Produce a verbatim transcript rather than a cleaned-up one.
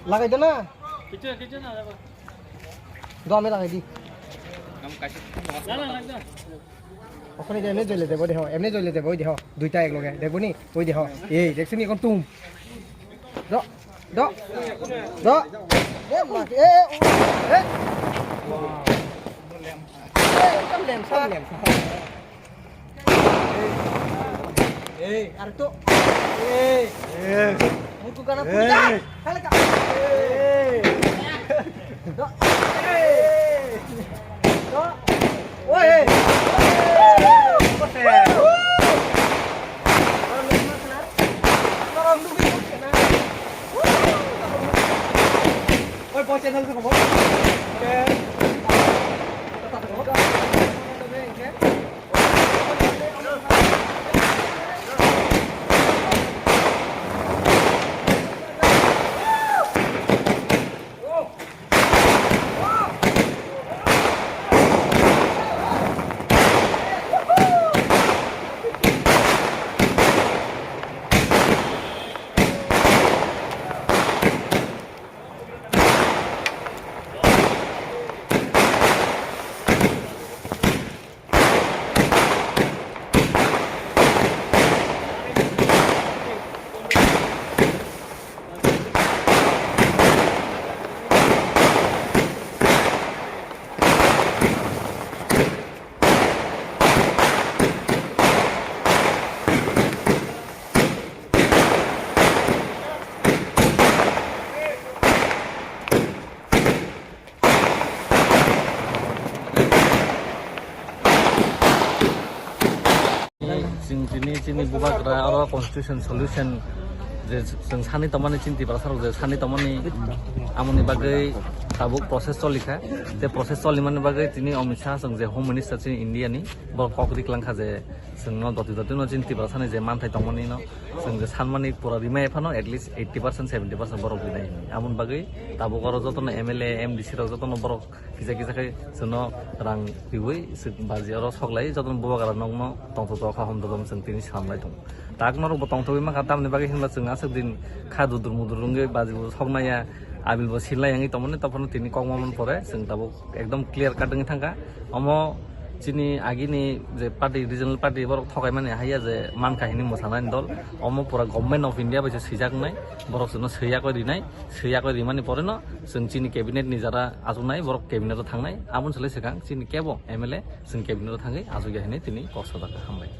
Lagai da na. Do ami lagai di. Okhone je emne jole debo deho, emne jole debo, oi deho, duita ek loge, debo ni, oi deho. Ei, dekhe ni ekon tum. Do, do, do. E, e, e. E, ekdom lem, sam lem. Ei, ar to. Ei. Ei. Mutu kana puja. Ei. Kala ka. Ei. Do. Ei. Do. Oi. Oi, boy channel ko mo. Chwng tini chini bubagra oro constitution solution je chwng sani tongmani chini Tiprasa rok je sani tongmani amoni bagwi tabuk process cholikha. Te process cholimani bagwi tini Amit Shah chwng je Home Minister chini India ni, bo kok ri klangkha je chwngno doti doti no chini Tiprasa ni je manthai tongmani no chwng je sanmani pura rimai phano at least eighty percent seventy percent borok rinai hinwi. Amoni bagwi tabuk oro jotono M L A, M D C rok jotono borok kisa kisa khe chwngno rang riwi chwng baji oro sok lai jotono bubagra nokno tongthok tokha hom dodom chwng tini sam lai tongo. Tak norok bo tongthogwi mankha tamni bagwi hinba chwng aswk din kha dudur mudur wngwi baji bo sok naiya abil bo sil nai wngwi tongmani tongphano tini kokma man pore chwng tabuk ekdom clear cut wngwi thangkha. Omo chini agini je party, regional party, borok thokaimani haiya je mankha hini mwsanani dol, omo pura Government of India bai se swijaknai, borok chwngno swiyakwi rinai, swiyakwi rimani poreno chwng chini cabinet ni jara achuknai, borok cabinet o thangnai, aboni slai swkang chini kebo M L A chwng cabinet o thangwi achukya hinwi tini kok sajak kha. Hambai.